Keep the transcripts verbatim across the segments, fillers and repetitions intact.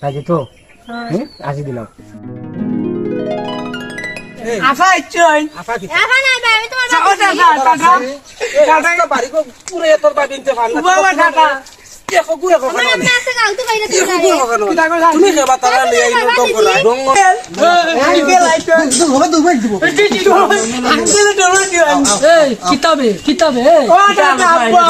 কাজে তো? হ্যাঁ। হুম? আসি দিলাম। এই, আফা, ইচ্ছুই। আফা কি? আফা নাই ভাই, আমি তোমার ও, বাবা। দাদা, দাদা। এই, দাদা। আস্তা বাড়ি গো, পুরো তোর বাবিনতে পারলা। ও বাবা, দাদা। দেখো, গুড়া আমার খাওয়া আম্মা আছে, গাল তো বাইরে দেখো, তুমি গুড়া খাওয়া। কিতা করে? তুমি খাবা, তারা লইয়া এই নতুন করে। এই, এই, এই, এই, এই, দুধ, দুধ, দুধ, দুধ, দুধ। এই, কিতাবে, কিতাবে, এই। ও, দাদা, আব্বা।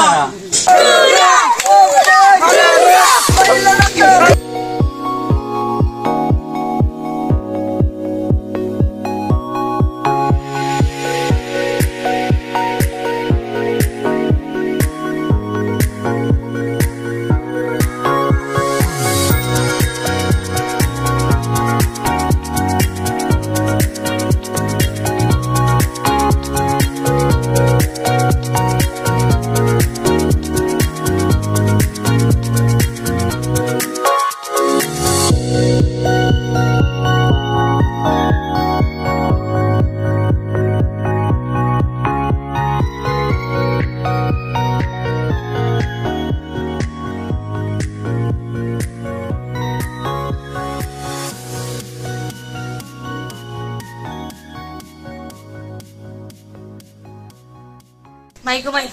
মাই গো মাই,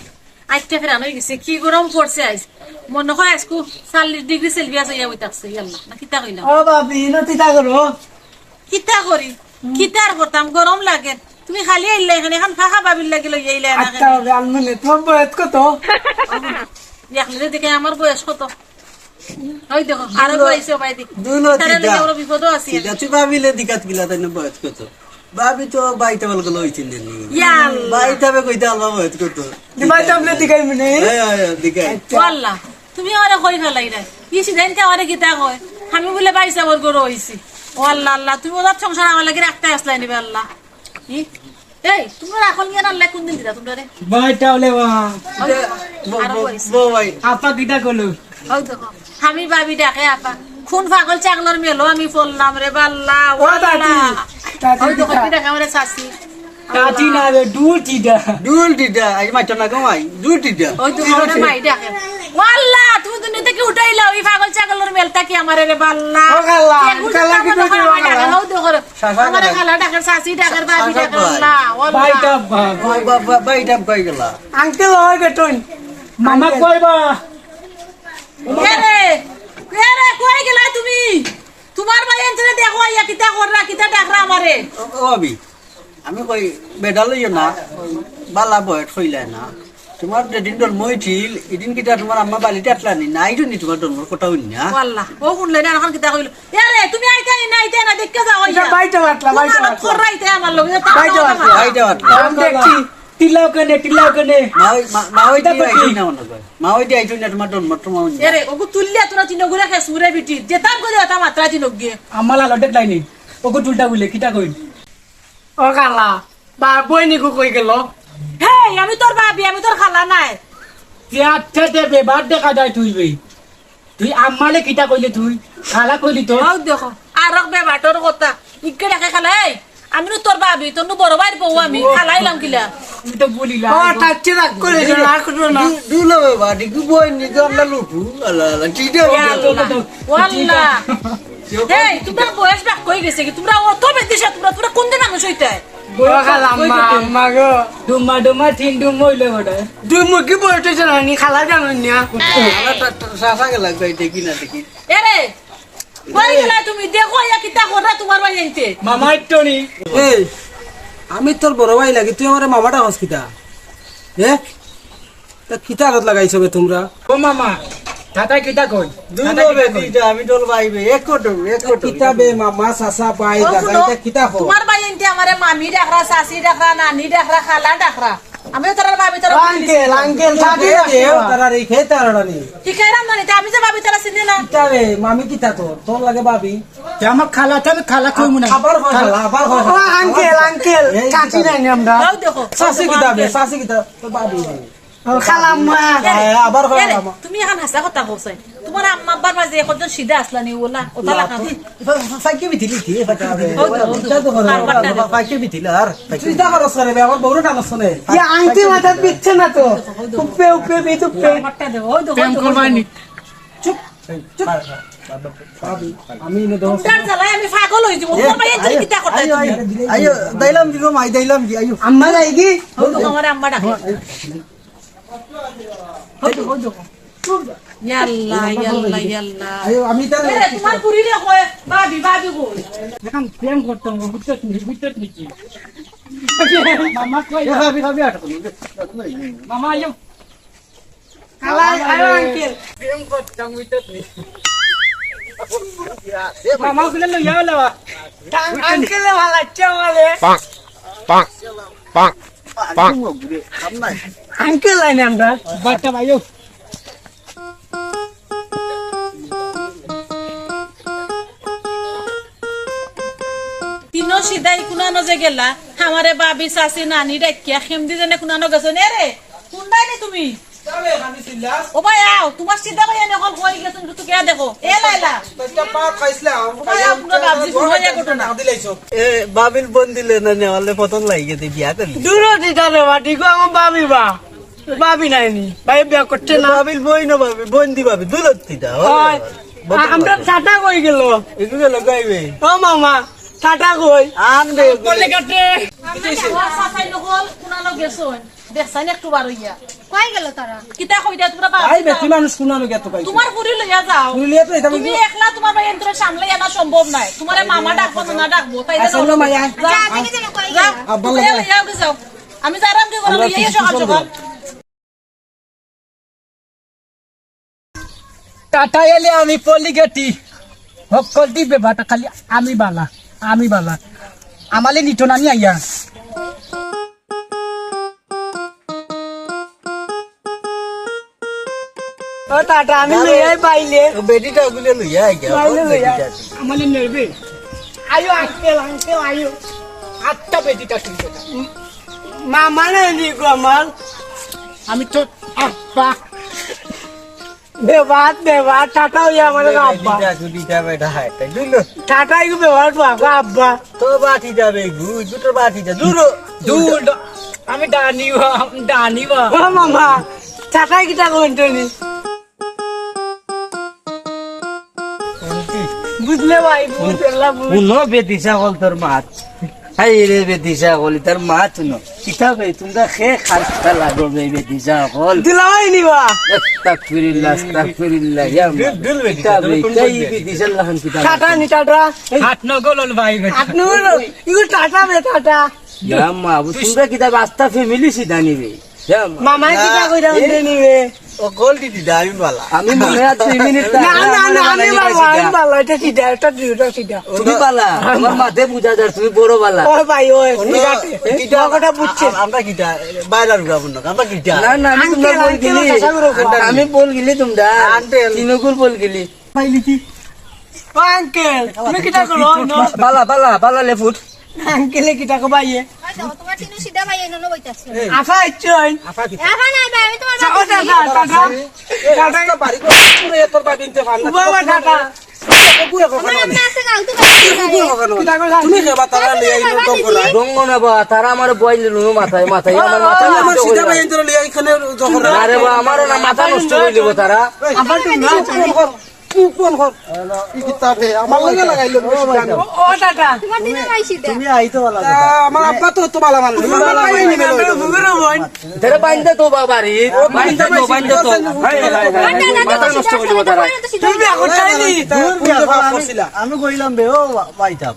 আইজকে ফেরান অই গেছে, কি গরম পড়ছে আইজ। মনে হয় আইজকু চল্লিশ ডিগ্রি সেলসিয়াস অইয়া বই থাকছে, ইয়াল্লা, না কিতা কইলাম? ও ভাবি, ইনো কিতা করো? কিতা করি? কিতা আর করতাম, গরম লাগে। তুমি খালি আইলা এখানে, এখন ফাঁকা ভাবির লাগি লইয়া আইলা না আচ্ছা, কেনে? হবে, আনমনে, তোমার বয়স কত? দেখলে দেখে আমার বয়স কত? ওই দেখো, আরো দুলো, বয়সে ভাই দি। দুলো তারা তিতা। লইয়া ওরা বিপদও আছে। তিতা, তুই ভাবিলে দিকাত গিলা তাই না বয়স কত? ভাবি তো বাইতে বল গেল হইছিল নি। ইয়া আল্লাহ। বাইতে হবে কইতে আল্লাহ বয়স কত? দি বাইতে আপনি দিকাই মনে? হ্যাঁ, হ্যাঁ, হ্যাঁ, দিকাই। আচ্ছা। ও আল্লাহ, তুমি আমারে কই ফেলাই রে? ই সিদাইনকে আমারে কিতা কয়? আমি বলে বাইসা বল গরু হইছি। ও আল্লাহ, আল্লাহ, তুমি ওদের সংসার আমার লাগি রাখতে আসলাই নিবে আল্লাহ। ই, এই, তোমরা রাখল নিয়ে আনলে কোন দিন দিলা তোমরা রে? ভাই, তাহলে বা। ওই, ব-, আরো ব-, বইছে। ব-, ভাই। আপা কিতা কলো? ওই দেখো, আমি ভাবি ডাকে আপা। কোন পাগল ছাগলর মেলো আমি পড়লাম রে বাল্লা, ও দাদি, ওয়াল্লা। দাদি ওই দেখো, কিতা? কি ডাকে আমারে চাচি। দাদি না রে, ডুল টিডা। ডুল টিডা, আই মাইতো না গো মাই, ডুল টিডা। ওই দেখো, আমারে মাই ডাকে। ওয়াল্লা, তুমি দুনিয়া থেকে উঠাইলা, ওই পাগল ছাগলর মেলটা কি আমারে রে বাল্লা? ও আল্লাহ, এগুলো আল্লাহ তো কি আমারে কইছো, মাই ডাকে, আল্লাহ? ওই দেখো রে। শাসা আমারে করে। খালা ডাকের, চাচি ডাকের, ভাবি শাসা ডাকের, করে। আল্লাহ, ও আল্লাহ। ভাই ডাক, ভাই, ভাই, ভাই, ভাই ডাক, ভাই গেলা। আঙ্কেল হয় বেটন। মামা আঙ্কেল। কই বা? এ রে, এ রে, কই গেলা তুমি? তোমার ভাই এনতরে দেখো, আইয়া কিতা কররা, কিতা ডাকরা আমারে? ও, ও ভাবি, আমি কই, বেডা লইও না, বালা বয়স হইলে না। তোমার যেদিন জন্ম হইছিল, এদিন কিতা তোমার আম্মা বালিতে আটলানি? নাই তো নি তোমার জন্মর কথা হইনি না? ও আল্লাহ, ও কোন লাইনে এখন কিতা কইল? এ রে, তুমি আইতে না, আইতে না, দেখতে যাও, এটা আইয়া। বাইটা বাটলা, তোমার বাইটা হালত বাটলা। খররা আইতে আমার লগে, এটা বাইটা তাও বাটলা। না। বাইটা বাটলা। আমি দেখছি, টিলাও কেনে, টিলাও কেনে? মা ওই, মা, মা ওই এটা দিয়ে কি? আইছে না মনে কয়। মা ওই দিয়ে আইছে না তোমার জন্ম, তোমার হইনি। এ রে, ওগু তুললে তোরা তিন গুড়া খেস মুরে বিটি, যেতাম করে ওটা মাত্রা তিন গিয়ে। আমার লালো ডেট লাইনি, ওগু টুলটা বলে, কিতা কইল? ও খালা, বা বইনিগু কই গেল? হেই, আমি তোর ভাবি, আমি তোর খালা নায়। যে আচ্ছা দে, বেবার দেখা যায় তুই বে। তুই আম্মালে কিতা কইলে তুই? খালা কইলি তো? আও দেখো, আরক বেবাটর কথা। ইকে ডাকে খালা, এই, আমি নু তোর ভাবি, তোর নু বড় ভাইর বউ আমি, ও। খালাইলাম কিলা? আমি তো বলিলাম। ও, তাচ্ছি রাগ করে দিও, রাগ করো না। দু-, দুলো বেবা, ডিগু বইনি, তো আমরা লুটু। আল্লাহ, আল্লাহ, ঠিক আছে। ইয়া আল্লাহ। ওয়াল্লাহ। এই, তোমরা বয়স বাক কই গেছে কি? তোমরা অত বেদিশা, তোমরা, তোমরা কোন দিন মানুষ হইতে? বড় খালা আম্মা, আম্মা গো। ডুম্মা ডুম্মা তিন ডুম হইলে ওটা। দুই মুখী বলতে জানি, খালা জানো না। আরে, তা, তা, চাচা গেলা কই, দেখি না, দেখি। এরে, কই গেলা তুমি? দেখো, ইয়া কিতা কররা তোমার ভাই আনতে? মামা একটনি। এই, আমি তোর বড় ভাই লাগি, তুই আমারে মামা ডাকস কিতা? এ? তা কিতা আরত লাগাইছো বে তোমরা? ও মামা, দাদাই কিতা কই? দুই দাদাই কিতা বেটি, কই? এটা আমি তোর ভাই বে, এক কোটো, এক কোটো। কিতা বে মামা, চাচা, ভাই, ও দাদা, শুনো, এটা কিতা কই? তোমার ভাই এনতে আমারে মামি ডাকরা, চাচি ডাকরা, নানি ডাকরা, খালা ডাকরা। আমিও তারার ভাবি তারা আঙ্কেল, আঙ্কেল, দাদি এ, এ, ডাকরা। তারা রে, খে তারা রানি। কি কইরাম নানি, তে আমি যে ভাবি তারা চিনি না। কিতা বে, মামি কিতা তোর? তোর লাগে ভাবি? তে আমার খালা, তে আমি খালা কইমু না। আবার হয় খালা। খালা, আবার হয় ও খালা। আঙ্কেল, আঙ্কেল, এই চাচি কিতা? নাই আমরা। দাও দেখো। চাচি কিতা বে, চাচি কিতা? তো ভাবি। ও, খালাম্মা। হ্যাঁ, আবার কও এরে, খালাম্মা। তুমি এখন হাসা কথা কও চাই। তোমার আম্মা আব্বার মাঝে একজন সিধা আসলা নি, ওলা, ওটা না, লাগাও। তো, ফা-, ফা-, ফাইকে বিথিলি কি, ফাইকে বিথিলি। ওই তো, ওই তো। ওই তো, ওই তো, কারবারটা দেখো। ফাইকে বিথিলি, আর ফাইকে তুই তা করছ রে, আমার বউরে টানছ নে। ইয়া, আংটি মাথাত বিচ্ছে না তো। ওই তো, ওই তো। উপে, উপে, বিত উপে। কারবারটা দেখো, ওই তো, ওই তো, প্রেম ওই তো। করবানি। চুপ, চুপ। আমি এনে দেবো। তোমরার জ্বালায় আমি পাগল অই যাইমু। এ, তোমার ভাইয়ে আইও, কিতা করতে আইও, তুমি? আইও, আইও, দিলাম কি গো মাই, দিলাম কি, আইও। আম্মা যাই কি? ও তো আমার আম্মা ডাকে। ইয়াল্লা, ইয়াল্লা, ইয়াল্লা। আইও, আমি তাহলে এ, তোমার পুরি রে কয়, ভাবি, ভাবি কই? এখন প্রেম করতাম, বুঝছত নি, বুঝছত নি কি? মামা কই? এ, ভাবি, ভাবি, আটো। মামা, আইও। কালাই, আইও, আঙ্কেল। প্রেম করতাম, বুঝছত নি? মামা ওগুলো লইয়া হলো। আঙ্কেলে ভালো লাগছে আমারে। পাক, পাক, পাক, পাক। আঙ্কেল আইনে আমরা। বাচ্চা ভাইও। তিনো সিধাই কুনানো যে গেলা, আমারে ভাবি, চাচি, নানি ডাকিয়া, খেমদি যেনে কুনানো গেছো নে রে? কুনদাই নি তুমি? ও ভাই, আও, তোমার সিধা ভাই এনে অকল কই গেছইন, একটু গিয়া দেখো। এ লাইলা। একটা পাত খাইছিলাম, ও ভাই, আও, তোমরা ভাবছি, শুনো এই ঘটনা। এ, ভাবির বোন দিলে না, নেওয়ালে পতন লাগি গেছে, বিয়া করলি। দূর হতে তাহলে, বাটি গো, আমার ভাবি বা। ভাবি নাইনি, ভাই বিয়া করছে না। ভাবির বই না, ভাবি, বোন দি ভাবি, দূর হতে তা, ও। হয়। বদল আ-, আমরা লাগে। টাটা কই গেল? একটু গেল গাইবে। ও মামা, টাটা কই? আনবে। বললে কাটে। আমরা দেখো, চাচাই নকল, কুনানো গেছইন। দেখছাইন একটু বার অইয়া। কই গেল তারা? কিতা কই দিয়া তোমরা বাপ আই বেটি মানুষ কুনানো গেত কই? তোমার পুরি লইয়া যাও। পুরি লইয়া তো এটা তুমি একলা তোমার ভাই এন্তরে সামলাই আনা সম্ভব নায়। তোমারে মামা ডাকবো না ডাকবো, তাই না? আসলে মায়া। যাও। আচ্ছা, আমি কি জানি কই যাও। গেল? আব্বা তুমি লাগা। লইয়া যাও, যাও। আমি যারাম কি করে আমরা লইয়া কিছু সকাল কিছু সকাল। টাটা এলে আমি পলি গেটি। হকল দিবে বাটা খালি আমি বালা, আমি বালা। আমালে নিত না নি আইয়া। ও টাটা, আমি লইয়াই পাইলে। ও বেটিটা ওগুলো লইয়া আই গেল। পাইলে লইয়া। আমালে নেবে। আইও আঙ্কেল, আঙ্কেল আইও। আটটা বেটিটা তুলতে। মামা নাই নি গো আমার। আমি তো আব্বা। বেবাদ, বেবাদ, টাটা হইয়া আমার আব্বা। দুইটা, দুইটা বেটা হয়, তাই বুঝলো? টাটা ইগু বেবাদ বাবা, আব্বা। তো বাটি যাবে গু, দুটো বাটি যা, দূর। দূর, আমি ডানি বা, ডানি বা। ও মামা, টাটা কিতা কইন তুমি? বুঝলে ভাই, বুঝ, আল্লাহ বুঝ। হুনো বেদিশা হল তোর মাত। হাই রে বেদিশা হল, তার মাত হুনো। কিতা ভাই, তোমরা খে খাস্তা লাগো বে বেদিশা হল। দিলাওয়াই নিবা। আস্তাগফিরুল্লাহ, আস্তাগফিরুল্লাহ, ইয়া আল্লাহ। দিল, দিল বেদিশা, কিতা তুমি ভাই, কোন তাই বলবে? বেদিশার লাখান কিতা টাটা লাগো? নি টাটা। এই আট নগল হল ভাই, ভাই। আট নগল হল। ইগো টাটা বে টাটা। ইয়া মা, তোমরা কিতা রাস্তা ফ্যামিলি সিধা নিবে? ইয়া মা। মামায় কিতা কইরা এ? উঠে নিবে? ও গোল দিদি দা, আমি বালা। আমি মনে হয় দুই মিনিট না, না, না, না, আমি বালা, আমি বালা, এটা সিধা, এটা সিধা, এটা সিধা। তুমি বালা, তোমার মাতে বুঝা যার, তুমি বড় বালা। ও ভাই, ওই, অন্য ঠিক আছে। কিটা, ও কথা বুঝছে। আ-, আমরা কিটা, বাইরে আর উড়াবো না, আমরা কিটা। না, না, আমি তোমরা আঙ্কেল, বল আঙ্কেল, গিলি। চাচা করে কও। আমি বল গিলি তোমরা। আঙ্কেল। তিনগুল বল গিলি। ভাই লিখি। ও আঙ্কেল, তুমি কিটা করো? বালা, বালা, বালা লেফুট। আঙ্কেলে কিতা কবা ইয়ে? ওই দেখো, তোমার তিনু সিধা ভাই এনে বইতাছে। এই। আফা ইচ্ছুন। আফা কিতা? আফা নাই ভাই, আমি তোমার চা-, ও বাপ দাদা, দাদা। এ, রাস্তা বাড়ি করে পুরো এত ভাই বিনতে পারলাম। বাবা দাদা। বুয়া কখন আমার আম্মা আছে, গাল তো গাল তো গাল। বুয়া কখন? কিতা কইলা? তুমি যে বা তারা লইয়া আইলো, দম করা। দম না বা, তারা আমার বইল লো মাথায়, মাথায়, আমার মাথা আমার নষ্ট সিধা করে ভাই দিল। এনে লইয়া এখানে দম করা। আরে বা, আমারও না মাথা নষ্ট করে দিব তারা। আবার তুমি না। চুপ কর। ই কিতাবে আমার লগে লাগাইলো নি। ও, ও দাদা। তোমার দিনে ভাই সিধা। তুমি আইতো বালা তা কথা। আমার আব্বা তো, তো বালা মানুষ। তুমি বালা মানুষ। তারা বাইন্দা তো বাবারি। বাইন্দা তো, বাইন্দা তো। হায়, হায়, হায়, হায়। মাথা নষ্ট করে দিব তারা। তুমি এখন চাইনি। তুমি বাপ করছিলা। আমি কইলাম বে, ও বা-, বাইতাম।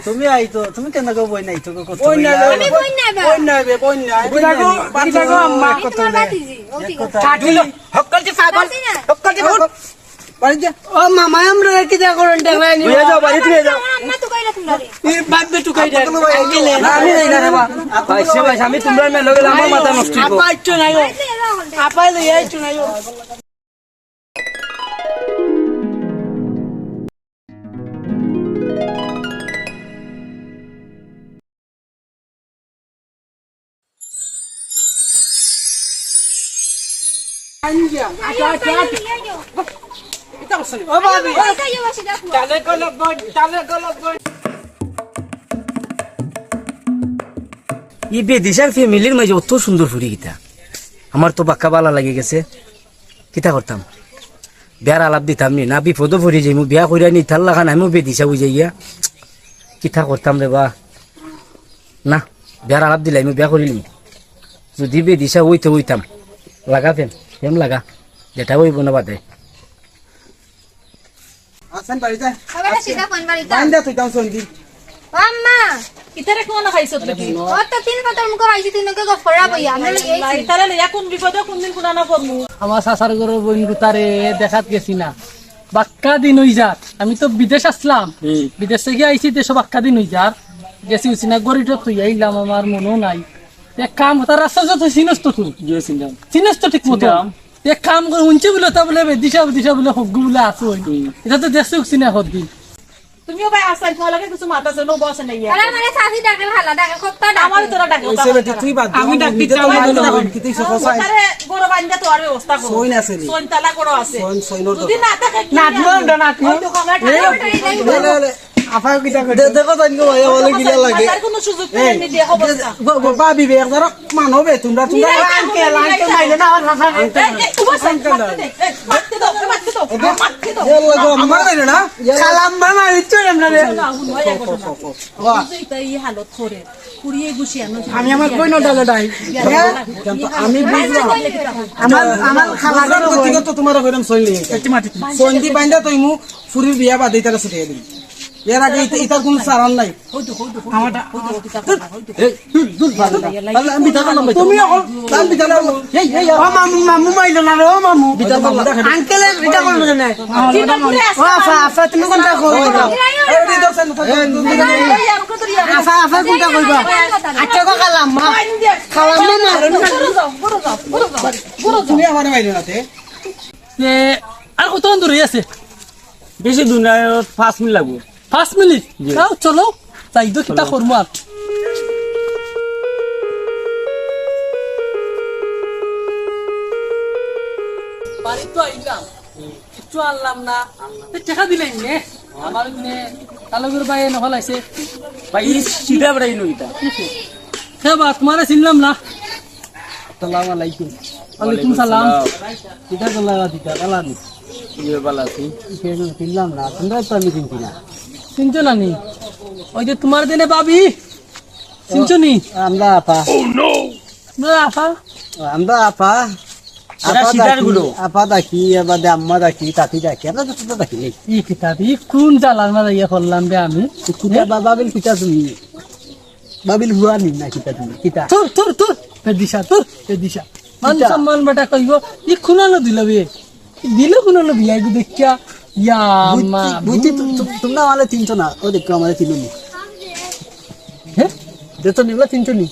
তুমি আইতো, তুমি কেন গো বই নাই তো গো, কত বই নাই, বই নাই। আমি বই নাই বা। বই নাই বে, বই নাই। কিতা গো, কিতা গো আম্মা? আমি তোমার বাতিজি। ও ঠিক আছে। কাটিল, হক্কল যে পাগল। বাতি না। হক্কল যে পাগল। বাড়িত যা। ও মামা, আমরা কিতা করুন, টেংরা নি? তুই যাও, বাড়িত তুই যাও। আমার আম্মা তো কইলা তোমরা রে। এই বাদ দে, তুই কই যা? আঙ্কেলে। না, আমি যাই না রে বা। ভাই, সে ভাই, আমি তোমরা মেয়ে লগে আমার মাথা নষ্ট হইব। আপা ইচ্ছু নাই ও। আপা লই আইছু নাই ও। আচ্ছা, আচ্ছা, আচ্ছা। ও ভাবি। টালে গলব বই, টালে গলব বই। ই বেদিশার ফ্যামিলির মাঝে অত সুন্দর ফুরি কিতা? আমার তো বাক্কা বালা লাগি গেছে। কিতা করতাম? বিয়ার আলাপ দিতাম নি, না বিপদো পড়ি যাইমু, বিয়া করিয়া নি তার লাখান আমিও বেদিশা অই যাইয়া। কিতা করতাম রে বা? না, বিয়ার আলাপ দিলাইমু, বিয়া করিলিমু। যুদি বেদিশা অইতে অইতাম, লাগা প্রেম, প্রেম লাগা, যেটা অইবো না বাদে। আছেন বাড়িতে? বাবা, এটা কিতা কোন বাড়িতে? বান্দা তুই দাম সন্ধি। ও আম্মা, ইতারে কোন খাইছত নাকি? ও তো তিন পাতার মুখে খাইছি, তিন মুখে গফ করা বইয়া, আমরা লই আইছি। ইতারে লইয়া কোন বিপদে কোন দিন কোনা না পড়মু? আমার চাচার ঘরর বইন গুতারে দেখাত গেছি না। বাক্কা দিন অই যার। আমি তো বিদেশ আছলাম। হুম। বিদেশ থাকি আইছি, দেশো বাক্কা দিন অই যার। গেছি উছি না, ঘড়িটা থইয়া আইলাম, আমার মনো নাই। এক কাম, তার রাস্তা যত চিনস তো তুই। জি, চিনলাম। চিনস তো ঠিক মতো। চিনলাম। এক কাম কর, হুনছি বুলে তা বুলে বেদিশা, বেদিশা বুলে হগ্গু বুলে আছে ওই। হুম। ইটা তো দেখছি উঠছি না হদ্দি। তুমিও ভাই আসাই, তোমার লগে কিছু মাথা আছে, নো বসে নাই। আরে মানে সাথী ডাকের, হালা ডাকের, কত ডাকের। আমারে তোরা ডাকে, ওই ওটা ছেলেটি বাদ। তুই বাদ দে, আমি ডাক দিতে তো আমার বাদ দে। কিতে সে কোথায়? তারে বড় বান্দা তো আর ব্যবস্থা করো। সইন আছে নি? সইন তালা করো আছে। সইন, সইন ওর যদি দরকার। না থাকে কি নাচবো না? আমরা নাচবো। ওই তো কমলা এই, ঠান্ডা এই, এই, এই, এই, আফা কিতা করে? দে-, দেখো তাইন গো ভাই, বলে গিলা লাগে। তার কোনো সুযোগ এই, নেই, দেখো দে-, অবস্থা। ব-, ব-, ভাবি বে, এক জারক মানো বে, তোমরা, তোমরা। নিরাই আঙ্কেল, আঙ্কেল মাইলে না, আমার হাফা আঙ্কেল। এই, এই, তোমার সাথে আঙ্কেল। মারতে দে, এই, মারতে দাও, মারতে দাও, এই, মারতে দাও। এ লাগো, আমার মাইলে না? এ লাগো। সালাম মা, মারি চলে আমরা রে। না, হুনো, এই এখন না। বাহ। কিন্তু এটা এই হালত করে। কুড়িয়ে গুছিয়ে আনো। আমি আমার কই নটা লটাই। আমি বুঝলাম। আমার, আমার খালা বুঝলাম, করো কই। গতিকে তো তোমার কইলাম সই নেই। একটু মাটি তুলি। সন্ধি বাইন্দা তুই মু ফুরির বিয়া বাদে ইতারে ছুটিয়ে দিবি। এর আগে ইতা-, ইতার কোনো চালান নাই। আমারটা এই, দূর, দূর, ভালো না। তাহলে আমি বিটা করলাম ভাই। তুমি এখন আমি বিটা করলাম। এই, এই, ও মামু, মামু মাইলো না রে, ও মামু। বিটা করলাম। আঙ্কেল, এটা করলো না। ও আফা, আফা, তুমি কোনটা করো? এই, এই, এই, এই, আফা, আফা, কোনটা কইবা? আচ্ছা, গো, খালাম্মা। খালাম্মা মারো না। তুমি আমার বাইরে না তে? এ, আর কতক্ষণ দূরে আছে? বেশি দূর না, পাঁচ মিনিট লাগবো। পাঁচ মিনিট? জি। যাও, চলো। যাই তো, কিতা চলো। করবো আর। বাড়িত তো আইলাম, কিচ্ছু আনলাম না। তো টেকা দিলেন নে? আমার মানে কালগুর ভাই নকল আইছে। ভাই, এই সিধা বেড়াই নইতা। হে বা, তোমারে চিনলাম না। আসসালামু আলাইকুম। ওয়ালাইকুম সালাম। কিতা করলা দিতা, কালা নি? ইয়ে বালা আছি। কিতা চিনলাম না, তোমরা তো আমি চিনছি না। চিনছো না নি? ওই যে তোমার দিনে ভাবি, চিনছো নি? আমরা আপা। আমরা আপা? আমরা আপা। এরা আপা সিটার ডাকি, গুলো। আপা ডাকি, এর বাদে আম্মা ডাকি, তাতি ডাকি, আমরা তো ছোট ডাকি নেই। ই কিতা, ই কোন জ্বালার মাঝে ইয়ে করলাম বে আমি? কিতা বা-, বাবিল কিতা তুমি? বাবিল হুয়া নি না কিতা তুমি? কিতা? তোর, তোর, তোর, বেদিশা, তোর, বেদিশা। মান কিতা? সম্মান বেটা কইব, ই খুনানো দিল বে। দিল খুনানো বিয়া গো দেখিয়া। ইয়া বুঝছি, মা। বুঝছি, তু-, তু-, তোমরা আমারে চিনছো না। ও দেখো, আমারে চিনো নি। হে? দেখছো নি, ওগুলা চিনছো নি?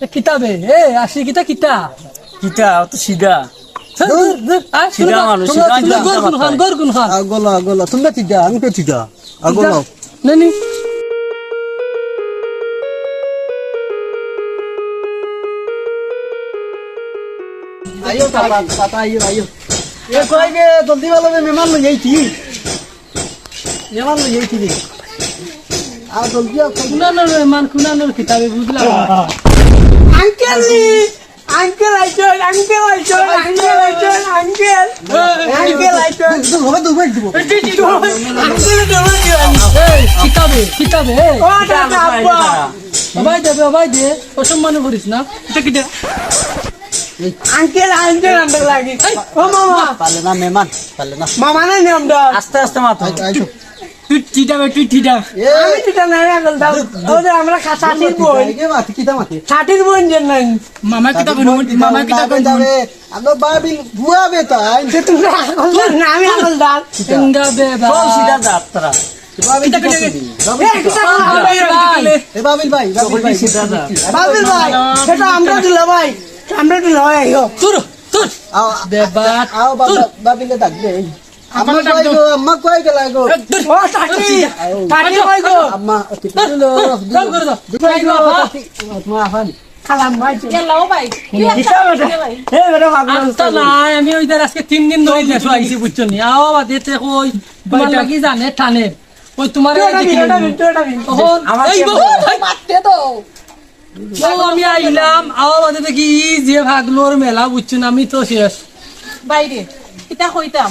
এ কিতা বে? এ, আসি কিতা, কিতা? কিতা? ও তো সিধা। ধুর, ধুর, ধুর। আয়, সিধা শুনো, মানুষ, শুনো, সিধা শুনো, কথা। গর কোনখান, গর কোনখান? আ, গলা, গলা। তোমরা সিধা, আমি তো সিধা। আগো লাও। নে নি। আইও, তাতা, তাতা, আইও, আইও। এ, কই রে, জলদি ভালো রে, মেহমান লই আইছি। মেহমান লই আইছি রে। আর জলদি আও, কই? কুনানোর মেহমান, কুনানোর কিতা বে, বুঝলাম না। আঙ্কেল নি। আঙ্কেল আইছইন, আঙ্কেল আইছইন, আঙ্কেল আইছইন, আঙ্কেল। আঙ্কেল আইছইন। দু-, দু-, দু-, দু-, দু-, দু-, আঙ্কেল দৌড় দিবা। এই, কিতা বে, কিতা বে, এই। ও, দাদা, আব্বা। ওবায় দে, ওবায় দে। অসম্মান করিস না। এটা কিতা? আঙ্কেল, আঙ্কেল, আঙ্কেল লাগি। এই। ও মামা। পারলে না, মেহমান, পারলে না। মামা না, নিয়ম দর। আস্তে আস্তে মাতো। আই, আই, তুই টিটা বে, তুই টিটা। এ। আমি টিটা নাই, আগল দাও। দূর, দূর। ও যে আমরা খা-, ছাতির বই। এই যে মাতি, কিতা মাতি? ছাতির বই যে নাই। মামা কিতা ছাতির বই, বই, কিতা মামা বই, কিতা যাবে, বই? যাবে। আলো বাবিল, বুয়া বেটা, আই। সে তুমি আগল দাও, না, আমি আগল দাও। কিতা? ইন্দা বে বা। চল, সিধা যা, তোরা। বাবিল কিতা কিতা, কিতা? করবি? বাবিল এ, কিতা? কিতা করবি? বাবিল ভাই। এ, বাবিল ভাই, বাবিল ভাই। সিধা যা। বাবিল ভাই, সেটা আমরা দিলা ভাই। আমরা দিলা ভাই, আইও। তোর, তোর। আও, বেবাত। আও, বাবা, তোর। বাবিলে ডাক দে। আম্মা কই গো? আম্মা কই গেলা গো? এ, দূর। ও, টাটি। টাটি কই গো? আম্মা, অতি দূর। দূর করে দাও। দূর করে দাও। আম্মা, আফান। খালাম ভাই। গেল ও ভাই। কি কিতা অবস্থা? বেটা? এ, বেটা, ভাগলো আস্তা অবস্থা। নাই, আমি ওই যে আজকে তিন দিন ধরে দেশো আইছি, বুঝছো নি? আও, বাদে তে কই, তোমার লাগি জানে টানে। ওই তোমার এই যে কি? তখন, আমার এই বাবা, এই মারতে দাও। ও, আমি আইলাম, আওয়া বাদে দেখি ই যে ভাগলোর মেলা, বুঝছেন, আমি তো শেষ। বাইরে। ইতা কইতাম,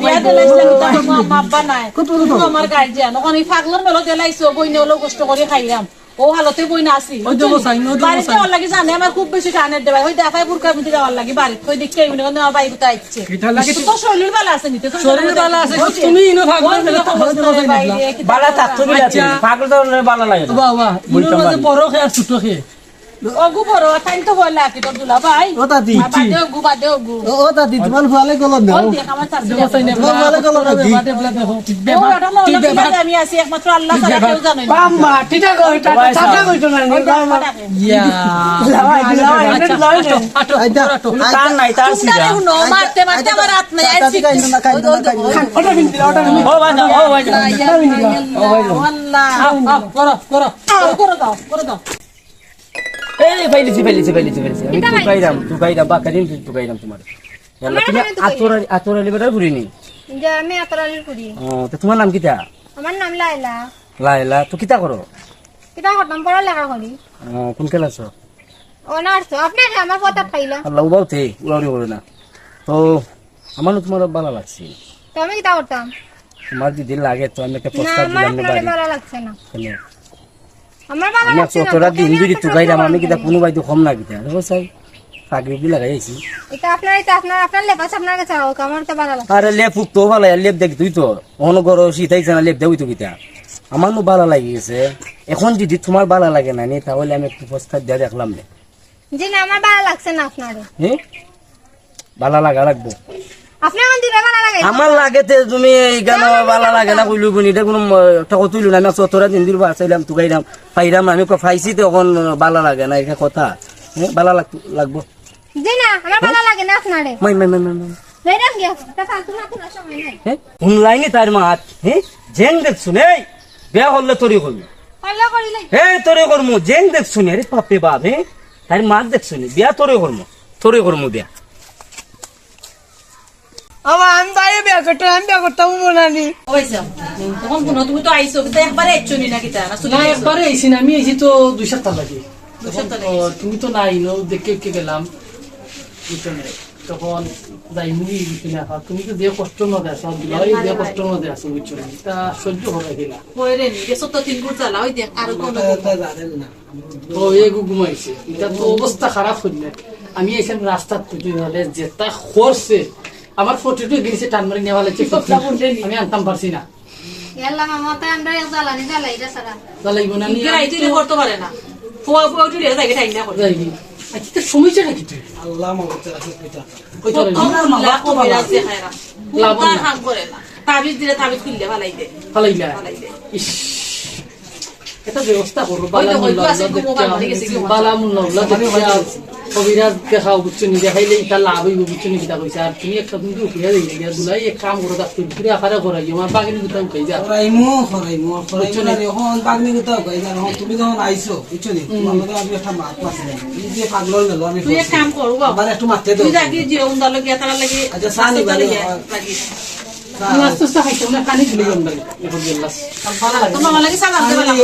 বিয়া দিলাইছিলাম, ইতা আমার মা, মা বাবা নাই। কত, কত? তুমি আমার গার্জিয়ান, অখন এই পাগলর মেলো দিলাইছো, বইনে অলো কষ্ট করি খাইলাম। ও হালতে বইন আছি। ওই দেখো, সাইন, ওই দেখো, বাড়িতে সাইন। ওর লাগি জানে আমার খুব বেশি টানের দেবাই। ওই দেখায় বুরকা মিটি যাওয়ার লাগি বাড়িত। ওই দেখে এই মনে হয় আমার বাইরে কোথায় আইছে। এটা লাগে তো শরীর ভালা আছে নিতে, শরীর ভালা আছে, ওই যে, তুমি ইনো ভাগ ওই করে দিলে তো দেখো, অবস্থা ওই দেখো, নাই। বাইরে, কিতা বালা করবা? থাকতো বিলা আচ্ছা। পাগল তো বালা লাগে না। বাবা, ইনোর মাঝে বড় খে আর ছোট খে। ওগু বড়, তাইন তো বলে আর কি তোর দুলা ভাই। ও দাদি। বাদে ওগু, বাদে ওগু। ও, ও দাদি, তোমার ফুয়ালে গলদ না। ওই দেখ, আমার শাশুড়ি দেখো, আছে। তাই না, তোমার ফুয়ালে গলদ না। বাদে বলে দেখো। ও, ওটা না, ওটা কিভাবে আমি আছি, একমাত্র আল্লাহ ছাড়া কেউ জানে না। বাম্মা, ঠিক আছে, ওই টাকা ওই চাচা কইতো না, নি, ওই বাম্মা। টাকা। ইয়া। লাওয়াই, লাওয়াই, আচ্ছা, লাওয়াই। আটো, আটো, আটো। তার নাই, তার তোমরা সিধা। দেখো, মারতে, মারতে আমার হাত নাই, আজকে। ওটা বিন দিলা, ওটা বিন দিলা। ও ভাই, ও ভাই। ও ভাই। আল্লাহ। আও, আও, করো, করো। আও, করে দাও, করে দাও। এই, ফাইলিছি, ফাইলিছি, ফাইলিছি, ফাইলিছি। আমি কিতা তুকাইরাম, ফাইলিছি? তুকাইরাম, বাক্কা দিন তুকাইরাম তোমার। ইয়াল্লা, আমার তুমি কাছে তুকাইরাম। আতর আলী, আতর আলী বেটার ফুরি নি? যে আমি আতর আলীর ফুরি। ও, তো তোমার নাম কিতা? আমার নাম লায়লা। লায়লা, তো কিতা করো? কিতা করতাম, পড়ালেখা করি। ও, কোন ক্লাসো? অনার্স। আপনি আগে আমার কথা খাইলা। আল্লাহ, উবাও তে, উবাউরি করে না। তো, আমারও তোমার ভালা লাগছে। তো আমি কিতা করতাম? তোমার যদি লাগে তো আমি একটা না, প্রস্তাব আমার দিলাম না আপনারে বাড়ি। ভালা লাগছে না। কেন? আমার ভালা আমার লাগছে না, চতরা তো দিন কেন যদি এত তুকাইলাম, problem আমি কিতা হইলো? কোনো বাইতে কম না কিতা? দেখো চাই, পাগড়ি কি লাগাই আইছি? এটা আপনার, এটা আপনার, আপনার লেবাস আপনার কাছে হোক, আমার তো ভালা লাগছে। আরে লেপ উঠতো ভালা, লেপ দেখি তুই তো। অন গরো শীত আইছে না, লেপ দেবই তো কিতা? আমার নু ভালা লাগি গেছে। এখন যদি তোমার ভালা লাগে না নি, তাহলে আমি একটু প্রস্তাব দিয়া দেখলাম নে। জি না, আমার ভালা লাগছে না আপনারে। হে? ভালা লাগা লাগবো। আপনি এখন দিলে ভালা লাগে? আমার লাগে তে তুমি এই গান না, না, ভালা না, লাগে না না। কইলু বুনি, এটা কোনো ম-, একটা কথা হইল না। আমি চতরা দিন দিল বাঁচাইলাম, তুকাইলাম, পাইলাম না। আমি ক-, পাইছি তো এখন ভালা লাগে না, এটা কথা। হে? ভালা লাগ-, লাগবো। জি না, আমার হে? ভালা লাগে না আপনারে। মাই, মাই, মাই, মাই, মাই। যাইরাম গিয়া, তা ফালতু মাত শোনার সময় নাই। হে? হুনলাইনি তার মাত, হে? জেং দেখছুন, এই, বিয়া করলে তোরে করমু। পাল্লা করিলে। হে, তোরে করমু, জেং দেখছুন, আরে বাপরে বাপ, হে? তার মাত দেখছুন, বিয়া তোরে করমু, তোরে করমু বিয়া। আমা, আমি বাইরে বিয়া করতাম, আমি বিয়া করতাম মনানি। ওই যাও, তখন কোনো তুমি তো আইছো, কিন্তু একবারে আইছো নি না কিতা? না, চলে না, আইছো? একবারে আইছি না, আমি আইছি তো দুই সপ্তাহ লাগে। দুই সপ্তাহ লাগে। ও, তুমি তো নাই, নো, দেখে কে গেলাম। বুঝছো না? তখন যাই মুই বুঝি না, তুমি তো যে কষ্ট মধ্যে আছো, আর দুলাভাই যে কষ্ট মধ্যে আছো, বুঝছো না? তা সহ্য করা গেলা। ওই রে, নিজে সত্য তিন গুণ চালা, ওই দেখ, আর কোনো তা, তা জানেন না। ও, এগু ঘুমাইছে। এটা তো অবস্থা খারাপ হইলে। আমি এসে রাস্তাত খুঁজে নালে যেটা করছে, আমার ফটো তো গিয়েছে টান মারি নেওয়া লাগছে। আমি আনতাম পারছি না। ইয়াল্লা মামা, তাই আমরা এক জ্বালানি জ্বালাই রে সারা। জ্বালাইবো না, আমি ইগরা আইতে তো করতে পারে না। ফুয়া ফুয়া উঠে রে, যাই টাইম না করে। যাইবি। আচ্ছা, তোর সমস্যাটা কি তুই? আল্লাহ মামা, তোর আছে কইতা। কইতা পারবি। কত মুল্লা কবিরাজ দেখায় না। লাভ না। কুন্তা কাম করে না। তাবিজ দিলে তাবিজ খুললে ফালাই দে। ফালাই দে। ফালাই দে। ইস। এটা ব্যবস্থা করো, ওই তো, বালা ওই তো মুল্লা আছে, উল্লা ঘুমো দেখতে বাবা, ঠিক আছে, ঘুমো। বালা মুল্লা উল্লা দেখতে আর কবিরাজ দেখাও, বুঝছো নি? দেখাইলে এটা লাভ হইব, বুঝছো নি? কিতা কইছে? আর তুমি একটা দিন তো উঠিয়া দিলে, গিয়া দুলাই এক কাম করো, ডাক্তার ঘুরে আকারে করাই, আমার বাগিনি কোথাও উঠাই যা। করাইমু, করাইমু, করাইমু বুঝছো না নি? রে, এখন বাগিনি কোথাও উঠাই যা, এখন তুমি যখন আইছো, বুঝছো নি? হুম। তোমার লগে আমি একটা মাত মারছি। এই যে পাগলর মেলো আমি তুই এক করছি। কাম কর, বাবা। আমার একটু মারতে দাও। তুই যাকে যে উন্দালো গিয়া তারা লাগে আচ্ছা, সানি বাড়ি, লাগি। আমি আস্তে আস্তে খাইতাম না, পানি ঢেলে গেলাম বাড়ি। এখন গেলাস। তোমার মামা লাগে সালাম দেবে না।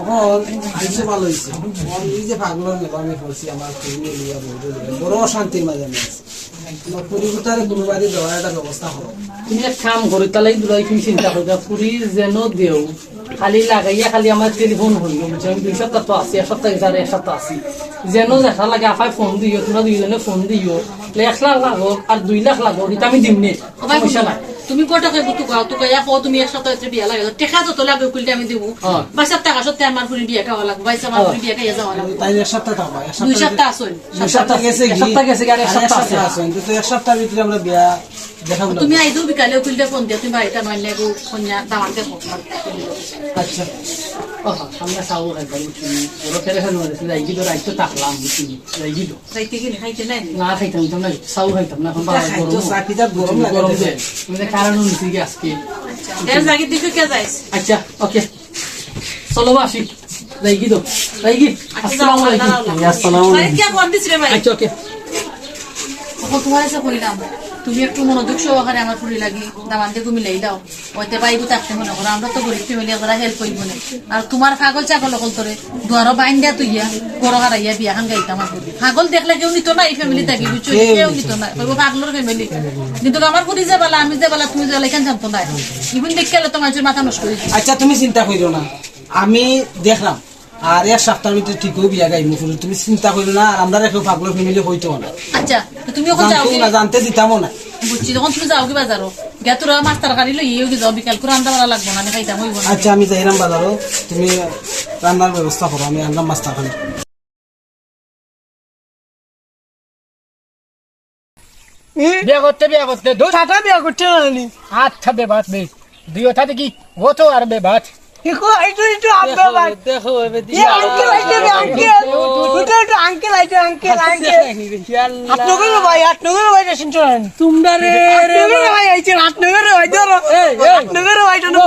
এখন আইসে ভালো হইছে। এখন এই যে পাগলর মেলা আমি পড়ছি, আমার ফুরি নিয়ে লিয়া বলতে দিলে। বড় অশান্তির মাঝে আমি আছি। আমার ফুরি গুতারে কোনো বাড়ি দেওয়ার একটা ব্যবস্থা করো। তুমি এক কাম করো, তাহলে এই দুলাই তুমি চিন্তা করো, ফুরি যেন দেও, খালি লাগাইয়া খালি আমার টেলিফোন হইল, বুঝছো? আমি দুই সপ্তাহ তো আছি, এক সপ্তাহ গেছে, আর এক সপ্তাহ আছি। যেন দেখা লাগে, আফায় ফোন দিও, তোমরা দুইজনে ফোন দিও, এক লাখ লাগো আর দুই লাখ লাগো, এটা আমি দিমনে। ও ভাই, সমস্যা নাই। তুমি কটাকে গুতু গাও, তো কইয়া কও তুমি এক সপ্তাহ ভিতরে বিয়া লাগে, টেকা যত লাগে উকিলটা আমি দিব। হ্যাঁ। বাইশ টাকা সত্যি আমার ফুরি বিয়া খাওয়া লাগবে, বাইশ আমার হ্যাঁ। ফুরি বিয়া খাইয়া যাওয়া লাগবে। তাই এক সপ্তাহ থাকবা, এক দুই সপ্তাহ সপ্তাহ আসুন। দুই সপ্তাহ গেছে এক কি? সপ্তাহ গেছে কি? আর এক আর এক সপ্তাহ আছে। সপ্তাহ আছে, কিন্তু তো এক সপ্তাহ ভিতরে আমরা বিয়া দেখাবো না। তুমি আইজও বিকালে উকিলটা ফোন দিয়া, তুমি বাড়িটা নইলে গো কন্যা দামান দেখো। আচ্ছা। ও, আমরা সাউ খাইতাম, বুঝছি। ওরা ফেরে ফেরে মারে, যাই কি তো রাইত তো থাকলাম, বুঝছি। যাই কি তো। রাইতে কি খাইতে নাই? না খাইতাম, তো না, সাউ খাইতাম না, এখন বাবা খাইতো গরম। চা কি যা গরম লাগে গরম দেশে। দে। মানে কারণ হচ্ছে কি আজকে। আচ্ছা। এর আগে দিকে কে যাইস? আচ্ছা, ওকে। চলো বা আসি। যাই কি তো? যাই কি? আচ্ছা, আসসালামু আলাইকুম। যাও, যাও, যাও। এই, আসসালামু আলাইকুম। ভাই, কে ফোন দিস রে ভাই? আচ্ছা, ওকে। তখন তোমার এসে কইলাম। তুমি একটু মনোযোগ সহকারে আমার ফুরি লাগি দামান্দে ঘুমি লেই দাও। ওইতে বাইবু থাকতে মনে করো, আমরা তো গরিব ফ্যামিলি, আমরা হেল্প হইব না। আর তোমার পাগল ছাগল অকল তোরে দুয়ারো বাইন্দা তুইয়া ঘরো হারাইয়া বিয়া খান গাইতে আমার ফুরি। পাগল দেখলে কেউ নিত না এই ফ্যামিলি থাকি, বুঝছো? কেউ নিত না, কইব পাগলর ফ্যামিলি। কিন্তু আমার ফুরি যে বালা, আমি যে বালা, তুমি যে বালা, এখান জানতো না। ইগুন দেখলে তো মানুষের মাথা নষ্ট হয়ে যায়। আচ্ছা, তুমি চিন্তা করিও না, আমি দেখলাম। আর এক সপ্তাহর ভিতরে ঠিকও বিয়া গাইমু ফুরি, তুমি চিন্তা করিও না। আর আমরা কেউ পাগলর ফ্যামিলি হইতো না। আচ্ছা, তো তুমি এখন যাও জানতেও কি? না, জানতে দিতামও না। বুঝছি, যখন তুমি যাও কি বাজারো, গিয়া তোরা মাছ তরকারি লইয়া কি যাও, বিকাল করে রান্দা বাড়া লাগবো না, আমি খাইতাম হইব না। আচ্ছা, আমি যাইরাম বাজারো, তুমি রান্নার ব্যবস্থা করো, আমি আনলাম মাছ তরকারি। বিয়া করতে, বিয়া করতে, দূর। টাটা বিয়া করতে না নি? আচ্ছা, বেবাত বে। দুই ওটা দেখি, ও তো আর বেবাত। দেখো, এই তো, এই তো, আব্বা ভাই। দেখো, এবে এ আঙ্কেল আইছে রে, আঙ্কেল। উঠো, উঠো, আঙ্কেল আইছে, আঙ্কেল, আঙ্কেল। আট নগর ভাই, আট নগর ভাই, রেশন চলেন। তোমরা রে, আট নগর ভাই আইছে, আট নগর ভাই, ধরো। এই, এই। আট নগর ভাই, ধরো।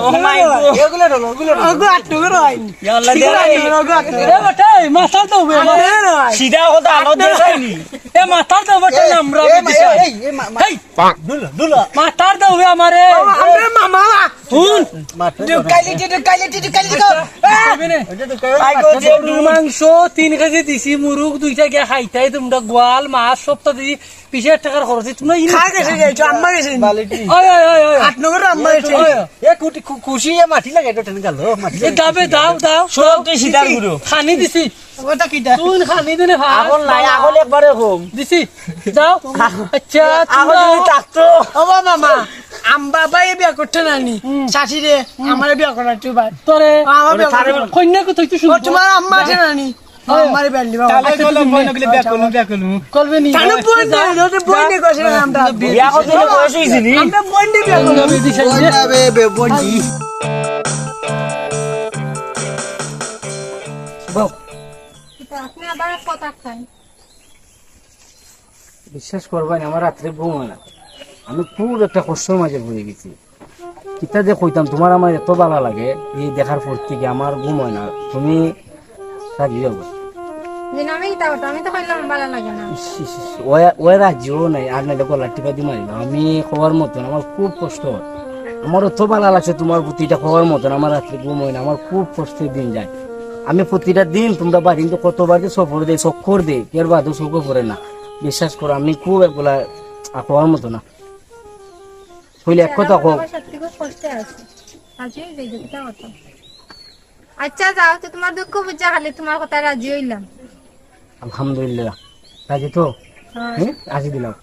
ও ভাই, এই। এগুলো ধরো, এগুলো ধরো। ওগো আট নগর ভাই। ইয়াল্লা, ঠিক আছে, দে। ওগো আট নগর। এ বেটা, এই মাথার তো বে, আট নগর ভাই। সিধা কথা আলো দে যায়নি। এ মাথার তো বেটা, এ, নামরা এ, বিদেশে। এই, এই, মা-, মা-, এই। দুলা, দুলা। মাথার দাও বে আমারে। মামা, আমরা মামা। হুন। ঢুকাইলি, ঢুকাইলি, ঢুকাইলি, ঢুকাইলি। আই গো, যে গরুর মাংস তিন কেজি দিছি, মুরুগ দুইটা গিয়া খাইতাই, তোমরা গোয়াল, মাছ সব তো দিছি, বিশ হাজার টাকার খরচ, তোমরা ইনি খা গেছে, যাইছো, আম্মা গেছে। বালিটি। ওই, ওই, ওই, ওই। আট নম্বর আম্মা গেছে। ওই। এ কুটি, খু-, খুশি এ মাটি লাগে, এটা টেনে গেল, মাটি এ লাগে। দাবে, দাও, দাও। সব তো সিধা গুরু। খানি দিছি। ওটা কিটা? তুই খানি দিনে ভাত। আগল নাই, আগল একবারে কম। দিছি। যাও। আচ্ছা, আগল তোমরা যদি থাকতো। ও বাবা, মা, আম বাবাই বিয়া করতে নানি। হুম। শাশিরে, হুম। আমারে বিয়া করা তুই ভাই। তোরে। আমার বিয়া করা। কন্যা কত তুই শুনবো? ও, তোমার আম্মা আছে নানি? ও, আমারে বিয়া দিবা। তাহলে আচ্ছা, বলো, তুমি বলো, নে। বলে বিয়া করলু, বিয়া করলু। করবে নি? তাহলে বোন যা। নেই, ওদের বোন নেই, কইছে না আমরা। বিয়া করতে হলে বয়স হয়েছে নি? আমরা বোন নেই বিয়া করবো। বোন না বে, বে, বোন নেই। বউ। তো আপনি আবার কথা খান। বিশ্বাস করবায় না, আমার রাত্রে ঘুম হয় না। আমি খুব একটা কষ্টর মাঝে পড়ে গেছি। কিতা যে কইতাম, তোমার আমার এত ভালা লাগে, এই দেখার পর থেকে আমার ঘুম হয় না। তুমি রাজি হও। দিন আমি কিতা করতাম, আমি তো কইলাম ভালা লাগে না। ইস, ইস, ইস, ওই, ওই রাজিও নাই, আর নাইলে গলা টিপা দি মারিলাম। আমি কওয়ার মতন, আমার খুব কষ্ট হয়। আমার অত ভালা লাগছে তোমার প্রতি, এটা কওয়ার মতন, আমার রাত্রে ঘুম হয় না, আমার খুব কষ্টে দিন যায়। আমি প্রতিটা দিন তোমরা বাড়িত কতবার যে সফর দেই, চক্কর দেই, এর বাদেও চোখে পড়ে না। বিশ্বাস করো, আমি খুব একগুলা আর কওয়ার মতো না। কইলে এক কথা কও। আমার সত্যি খুব কষ্টে আছি। আজই যে দুঃখটা হতো। আচ্ছা, যাও তো, তোমার দুঃখ বুঝা খালি তোমার কথা রাজি হইলাম। আলহামদুলিল্লাহ। রাজি তো? হ্যাঁ। হুম? রাজি দিলাম।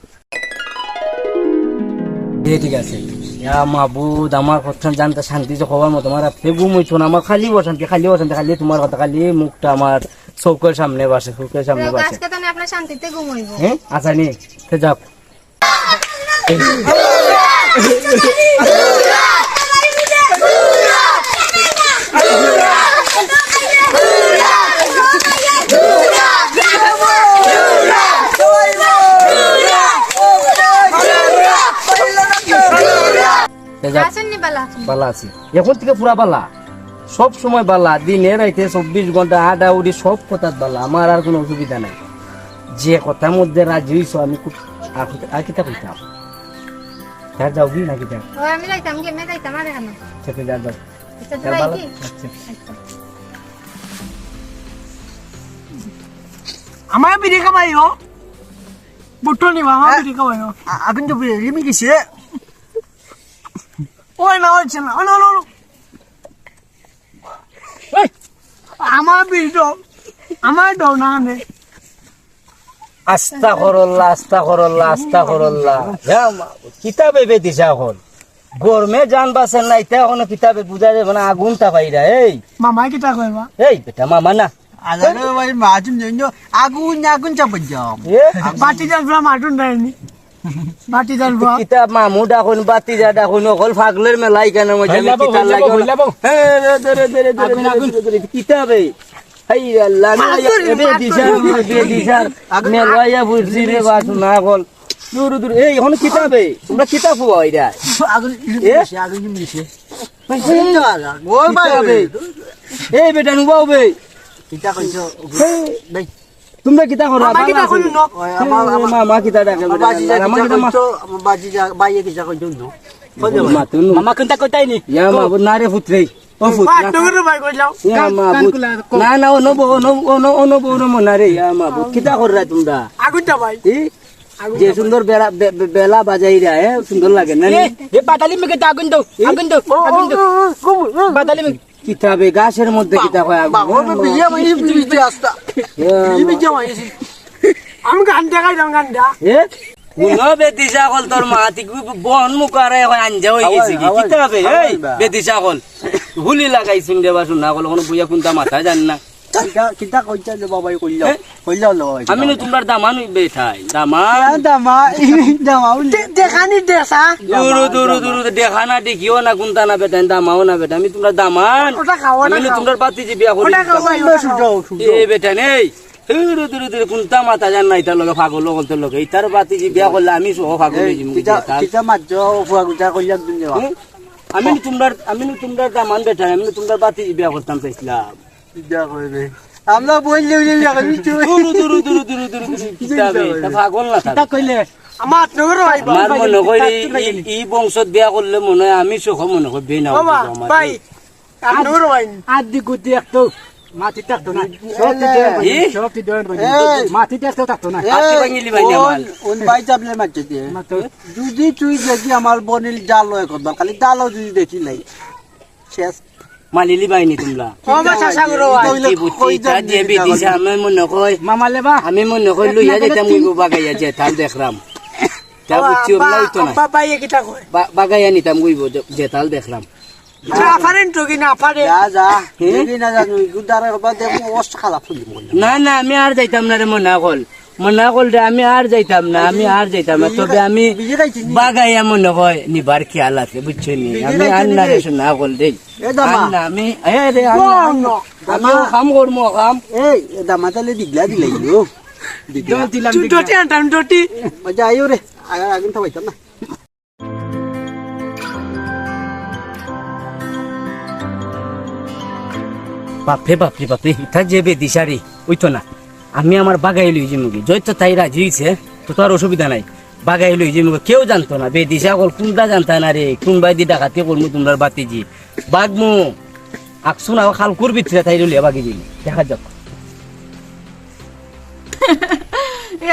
দে, ঠিক আছে। ইয়া মাবুদ, আমার কথা জানতে শান্তি যে কওয়ার মতো, আমার রাত্রে ঘুম হইতো না, আমার খালি অশান্তি, খালি অশান্তি, খালি তোমার কথা, খালি মুখটা আমার চোখের সামনে বাসে, চোখের সামনে তো বাসে। আজকে তো না আপনার শান্তিতে ঘুম হইব। হ্যাঁ? আচ্ছা, নি, তে যাও। তে যাও। আছেন নি বালা? বালা আছি। এখন থেকে পুরা বালা। সব সময় বালা। দিনে রাইতে চব্বিশ ঘন্টা আডাউডি সব কথাত বালা। আমার আর কোনো অসুবিধা নাই। যে কথার মধ্যে রাজি হইছো, আমি খুব আর, আর কিতা কইতাম? তার যাও কি না কিতা? ও, আমি যাইতাম, গেমে যাইতাম, আর এখানে। আচ্ছা, তে যাও, যাও। আচ্ছা, যাও, যাই ভালো। কি? আচ্ছা। আচ্ছা। আমার বিড়ি খাবাইও। বুট্টো নিবা, আমার হ্যাঁ? বিড়ি খাবাইও। আ-, আগুন তো বিড়ি, রিমি গেছে। ওই না, হচ্ছে না। ওই না, ওই না, ওই না। এই, আমার বিড়ি দাও। আমার দাও না, নে। আস্তাগফিরুল্লাহ, আস্তাগফিরুল্লাহ, আস্তাগফিরুল্লাহ। হে মা, কিতা ভেবে দিছা এখন? গরমে জান বাঁচের না, ইতা এখনো কিতা বে বুঝা যাইবো না, আগুন তাপাইরা, এই। মামায় কিতা কইবা? এই বেটা, মামা না। আরে ভাই, মাটুন জন্য আগুন, আগুন চাপাই যাও। এ? বাতি জাল পুরা মাটুন দেয়নি। বাতি জাল পুরা। কিতা মামু ডাকুন, বাতি যা ডাকুন, অকল পাগলর মেলা ইখানর মধ্যে আমি হইলা বউ, কিতা হইলা লাগে বউ, না? হইলা বউ। এ, রে, দে, রে, দে, রে, দে, রে, আগুন, দে, রে, আগুন। দে, রে, দে, রে, কিতা বে? হায় রে আল্লাহ, আমি পাগল, এবে পাগল। দিশার, এবে দিশার। আগুন, মেলাইয়া বুঝছি রে বাস না অকল। দূর, দূর, এই, এখন কিতা বে? তোমরা কিতা ফুয়া এরা? আগুন, এ? আগুন, আগুন। এই, এই, এই, ওই ভাই, কিতা বে? এই বেটা, নুবাও বে। কিতা কইছো? এই। ভাই। তুমরা কিতা করো? মামা কিতা কইলো? ওই, আমার, আমার, মামা কিতা ডাকে? আমার বাজি যা আমার কিতা কিতা মা- কইতো, আমার বাজি যা, বাইয়ে কিতা কইতো নো? কইলো। মামা, তুই নু- মামা কুনটা কইতাই নি? ইয়া মাবুদ, না রে পুত্রে। ও পুত, মা, না। তুমি রে ভাই কইলাও। ইয়া মাবুদ। না, না, ও নবো, ও নবো, ও নবো, ও নবো, ও নবো, না রে, ইয়া মাবুদ। কিতা কররা তুমরা? আগুনটা ভাই। ই? যে সুন্দর বেলা, বে-, বে-, বেলা বাজাইরা, এ, সুন্দর লাগে না? এ, এ, বাতালি মুখে তো আগুন দাও, আগুন দাও, আগুন দাও। বাতালি মুখে। কিতাবে গাছের মধ্যে কিতা কয় আগুন? বাবা, বাবা, বিয়া মানে বিয়া আস্তা। এ, বিয়া মানে। আমি গান দেখাই দাম গানটা। এ? হুনো বেদিশা কল তোর মা, তুই কি বন মুখারে কয় আঞ্জা হই গেছে কি? আওয়াজ, কিতাবে, আওয়াজ এই, বা। বেদিশা কল। হুলি লাগাইছুন রে বা, শুনা কল, কোনো বুয়া কুনটা মাথা জান না। কিতা, কিতা কইতা রে বাবাই, কইলা, এ? কইলা লো, আমি নু তুমরার দামান বেটাই, দামান। হ্যাঁ, দামা, দামা, উনি। দে-, দেখানি দেশা। দুরু, দুরু, দুরু, দেখা না, দেখিও না, কুনটা না বেটাই, দামাও না বেটাই, আমি তুমরার দামান। ওটা খাও, ওটা আমি নু খাও। তুমরার বাতিজি বিয়া করি ওটা খাও দিতাম। ভাই, ওটা খাও। সুজাও, সুজাও। এ বেটা নেই। দুরু, দুরু, দুরু, কুনটা মাথা জান না, ইতার লগে পাগল অকলতর লগে। ইতার বাতিজি বিয়া করলে আমি সহ পাগল এই, হই যিমু, কিতা, কিতা তার? কিতা মাতছো, ফুয়া গুজা কইলাম তুমি যাও। হুম? আমি নু তুমরার, আমি নু তুমরার দামান বেটাই, আমি নু তুমরার বাতিজি বিয়া করতাম চাইছিলাম। কিতা কইবে? আমরা বইলে উইলে বিয়া করি তুই। দুরু, দুরু, দুরু, দুরু, দুরু, দুরু, কিতা কিতা কইবে? তা পাগল না কিতা থাক। কইলে? আমার নগর ভাই, আমার মনে হয় এই, এই, এই বংশত বিয়া করলে মনে হয় আমি সহ মনে হয় বিয়ে না ও হতো মা, আমার। ভাই, আর নগর ভাই। আর দি গুদি এক তো মাটি থাকতো না। সব কি দোয়ান ভাই, ই? সব কি দোয়ান ভাই। এই। মাটি থাকতো থাকতো না। এই, আজকে ভাঙিলি ভাই ওন, আমার। ওন ভাই চাপলে মারছে দিয়ে। মারতো। যদি তুই দেখি আমার বনিল জাল হয় কত, খালি জালও যদি দেখি নাই। শেষ। মালিলি বাইনি তুমলা। ও মা, চাচা গো, ভাই। কি বুঝছি, কই তা জানি যে দিতা বেদিশা, আমার। আমি মনে কই, মামা লেবা। আমি মনে কই লইয়া যাইতাম ওই বাগাইয়া যে তাল দেখলাম। তা ও বুঝছি, আব্বা, ওগুলা হইতো না। আব্বা, ভাই, এ কিতা কয়? বা-, বাগাইয়া নিতাম ওই যে, যে তাল দেখলাম। না পারেন তো কি না পারে? যা, যা। হে? দেখি না জানো, গুদারে বাবা দেখো, অবস্থা খারাপ হইল মনে হয়। না, না, আমি আর যাইতাম না রে মনা কল। মনা কল রে, আমি আর যাইতাম না, আমি আর যাইতাম না। তবে আমি বিড়ি খাইছি নি? বাগাইয়া মনে হয় নিবার খেয়াল আছে, বুঝছো নি? বিড়ি আমি খাইছি আর নি না রে? রে, শোনা কল রে। এ দামা। আর না, আমি, এ রে, আমি, বল না। আমি ও কাম করবো, কাম। এই, এ দামা তাহলে দিগলা দিলাই গো। দিগলা। দশ দিলাম, দিগলা। ডটি আনতাম, ডটি। আচ্ছা, আইও রে। আগে, আগে তো পাইতাম না। বাপরে, বাপরে, বাপরে, ইতা যে বেদিশারি, ওই তো না। আমি আমার বাগাই লই যাইমুগি। যত তাই রাজি হইছে, তো তার অসুবিধা নাই। বাগাই লই যাইমুগি। কেউ জানতো না। বেদিশা কল কুনটা জানতা না রে। কুন বায়দি ডাকাতি করমু তুমরার বাতিজি। বাগমু। আকসুন আবার খালকুর ভিতরে তাই রইলে বাগি দিলি। দেখা যাক।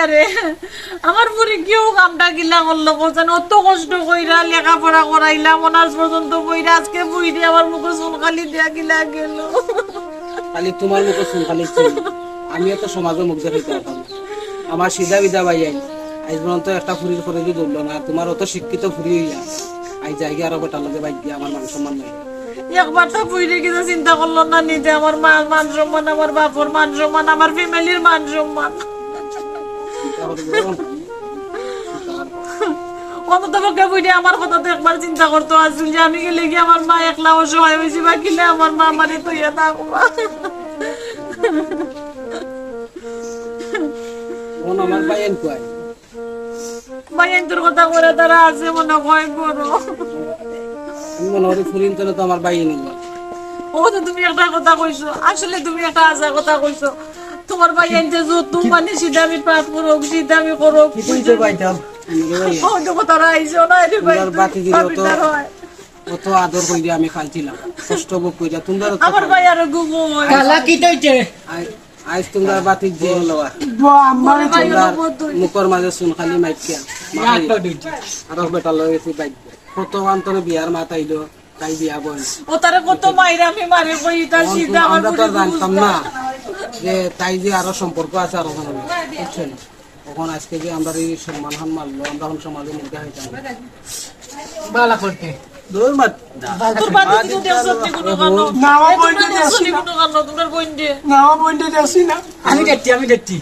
এরে, আমার পুরি কেউ কামটা গিলা করলো, বলছেন, অত কষ্ট কইরা লেখাপড়া করাইলাম, অনার্স পর্যন্ত পইরা, আজকে পুরি আমার মুখো চুন কালি দিয়া গিলা গেল। খালি তোমার মুখো চুন কালি চুন। আমি এত সমাজে মুখ দেখাইতে পারতাম না। আমার সিধা বিধা ভাই আইন, আইজ পর্যন্ত একটা পুরির করে দিয়ে ধরলো না। তোমার অত শিক্ষিত পুরি হইয়া, আইজ যাইগে আরো বেটার লগে বাইক দিয়ে আমার মান সম্মান নাই। একবার তো পুইরে কিছু চিন্তা করলো না নিজে, আমার মা মান সম্মান, আমার বাপর মান সম্মান, আমার ফ্যামিলির মান সম্মান। চিন্তা করবো। অন্তত পক্ষে পুইরে আমার কথা তো একবার চিন্তা করতো আছিল যে আমি গেলে কি আমার মা একলা অসহায় হইছি বা কিলে আমার মা আমারে থইয়া থাকবা। কোন আমার ভাই এন কয়? ভাইয়াইন্তর কথা করে তারা আছে মনে হয় বড়। আমি মনে করি ফুরিন তো আমার ভাইয়াইন। ও তো তুমি একটা কথা কইছো, আসলে তুমি একটা আজা কথা কইছো। তোমার ভাইয়াইন্তে যত মানে সিধা আমি পাপ করুক, সিধা আমি করুক, কি কইছো ভাইটা? ও তো কথা রাইছো না রে ভাই, তোমার বাতি দিলে তো পাপিদার হয়। কত আদর কইরা আমি পালছিলাম, কষ্ট ভোগ কইরা, তোমরা তো আমার ভাই আরো ঘুমো হয়। কালা কি তৈছে? আই, আইজ তোমরা বাতির যে বা, আমার তোমরা মুখর মাঝে চুন খালি মাইকিয়া। মাথায় আরো বেটা লই গেছি বাইক। কত আন্তরে বিয়ার মাত আইলো, তাই বিয়া বল। ও তারে কত মাইরা আমি মারে কই, তার তখন সিধা আমার আমরা তো আর বুঝে জানতাম বুঝতাম। না যে তাই যে আরো সম্পর্ক আছে আরো কোনো, বুঝছেন? তখন আজকে যে আমরা এই সম্মান হান মারলো, আমরা এখন সমাজে মুখ দেখাইতাম না। বালা করতে। দৌড় মার। তোর বাদ দিয়ে দেখছো নি কোনো কারণ? না, আমার বোনটা দেখছি না। কোনো কারণ, তোমরা বোন দিয়ে। না, আমার বোনটা দেখছি না। আমি দেখছি, আমি দেখছি।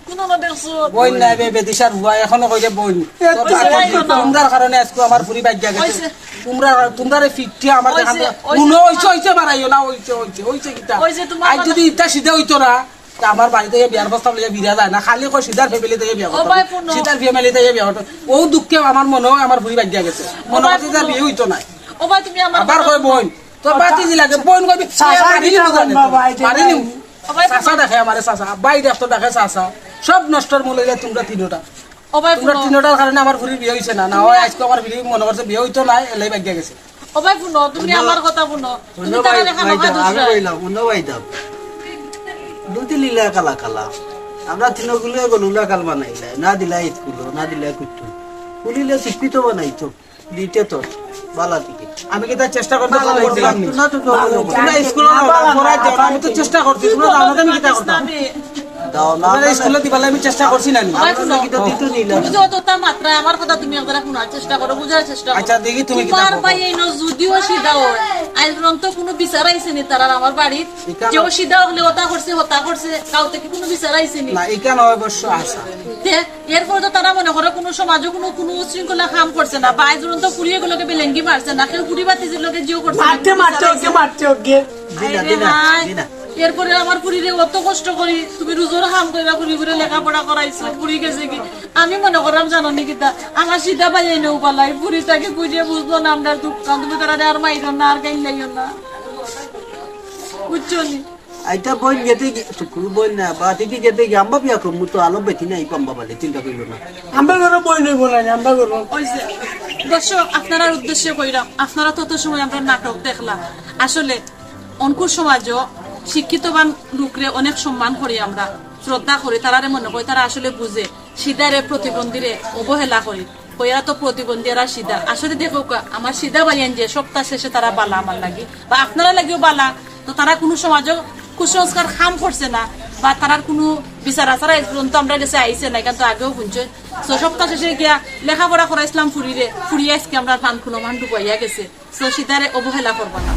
কোন না দেখছো? বোন নাই বে, বেদিশার হুয়া, এখনো কই যে বোন। এ, তোর তোর বাদ বোন দিয়ে না। তোমরার কারণে আজকে আমার পুরি বাইক গেছে। হইছে। তোমরা, তোমরা রে ফিটটি আমার হইছে, দেখান। হইছে। উনো হইছে, হইছে, বাড়াইও না, হইছে, হইছে, হইছে কিতা? হইছে তোমার আজ মানে যদি ইটা সিধা হইতো না, তা আমার বাড়ি থেকে বিয়ার প্রস্তাব লইয়া বিরা যায় না, খালি কয় সিধার ফ্যামিলি থেকে বিয়া ও করতাম। ভাই, হুনো। সিধার ফ্যামিলি থেকে বিয়া করতাম। ও দুঃখে আমার মনে হয় আমার পুরি বাইক গেছে। ও মনে ভাই, হয় যে হুনো। বিয়ে হইতো না। ও ভাই, তুমি আমার আবার কথা কয় হুনো। বোন, তোর বাতি দিলা কে বোন কইবি, চাচা, মারি নিমু জানে। বাবা, এই যে মারি নিমু। ও ভাই, চাচা ডাকে আমারে চাচা, ভাই দেখতো ডাকে চাচা। সব নষ্টর মূল অইলা তোমরা তিনোটা। ও ভাই, তোমরা তিনোটার কারণে আমার ফুরির বিয়া অইছে না। না অয় আইজকু আমার ফুরি মনে করছে বিয়া অইতো নায়, এলাই ভাগিয়া গেছে। ও ভাই, হুনো, তুমি আমার কথা হুনো। তুমি তারারে খামোখা দুষ দাও। কইলাম, হুনো ভাই দাও। দুটি লীলা কালা কালা। আমরা তিনগুলো গলুলা কাল বানাইলাই, না দিলাই স্কুলো, না দিলাই কুট্টু। ফুরিলে শিক্ষিত বানাইতো। দিতে তো বালা দিকে। আমি কিতা চেষ্টা করছি, না, তো, তো, তোমরা স্কুলো না, পড়ায় যাও না, আমি তো চেষ্টা করছি, তোমরা যাও না, আমি কিতা করতাম? দাও না, তোমরা স্কুলো দিবালা আমি চেষ্টা করছি না নি? ভাই, হুনো, তুমি যে অতটা মাত্রায় আমার কথা তুমি একবার শোনার চেষ্টা করো, বুঝার চেষ্টা করো। আচ্ছা, দেখি তুমি কিতা তোমার করো। ভাই এই ন যদিও সিধা হয়, আইজ পর্যন্ত কোনো বিচার আইছে নি তারার আমার বাড়িত। এখানে যে ও সিধা হলে ওটা করছে, হতা করছে, কাউতে কি কোনো বিচার আইছে নি? না, এখানে অবশ্য আছে। তে, এরপরে তো তারা মনে করে কোনো সমাজে কোনো, কোনো শৃঙ্খলা কাম করছে না, বা আইজ পর্যন্ত ফুরিয়ে গুলোকে বেলেঙ্গি মারছে না, কেউ ফুরি বাতিজির লগে জিও করছে না, মারতে, কোনো মারতে বিচার ওকে, আইছে না। মারতে ওকে। দিনা, আরে দিনা, হায়। দিনা। এরপরে আমার ফুরিরে অত কষ্ট করি, তুমি রুজর কাম করিয়া ফুরি ফুরি লেখাপড়া করাইছো, ফুরি গেছে কি? আমি মনে করাম জানো নি কিতা, আমার সিধা ভাই এনে উপালাই, ফুরি তাকে বুঝিয়ে বুঝলো না আমরা দুঃখ, তুমি তারা আর মাইরো না, আর গাইল লাইও না, বুঝছো নি? আইতা বইন গেতে গি-, টুকু বইন না, বা তিতি গেতে গি, আম্বা বিয়া করমু তো আলো বেটি নাই, আম্বা বালে চিন্তা করিও না। আমরা ঘরে বই নইব না, আমরা ঘরে। ওই যে, দর্শক, আপনারার উদ্দেশ্যে কইলাম, আপনারা তত সময় আমরা নাটক দেখলা। আসলে অনকুর সমাজও শিক্ষিতবান লোকরে অনেক সম্মান করি আমরা, শ্রদ্ধা করি, তারারে মনে করি, তারা আসলে বুঝে, সিধারে প্রতিবন্ধীরে অবহেলা করি। কইরা তো প্রতিবন্ধী এরা সিধা। আসলে দেখো কা, আমার সিধা ভাইয়ান যে সপ্তাহ শেষে তারা বালা আমার লাগি, বা আপনারা লাগিও বালা, তো তারা কোনো সমাজে কুসংস্কার কাম করছে না, বা তারার কোনো বিচার আচার আইজ পর্যন্ত আমরা গেছে আইছে না, কিন্তু আগেও শুনছে। তো সপ্তাহ শেষে গিয়া লেখাপড়া করাইছিলাম ফুরিরে, ফুরিয়ে আজকে আমরা ফান খুলো মান ডুবাইয়া গেছে। তো সিধারে অবহেলা করবা না।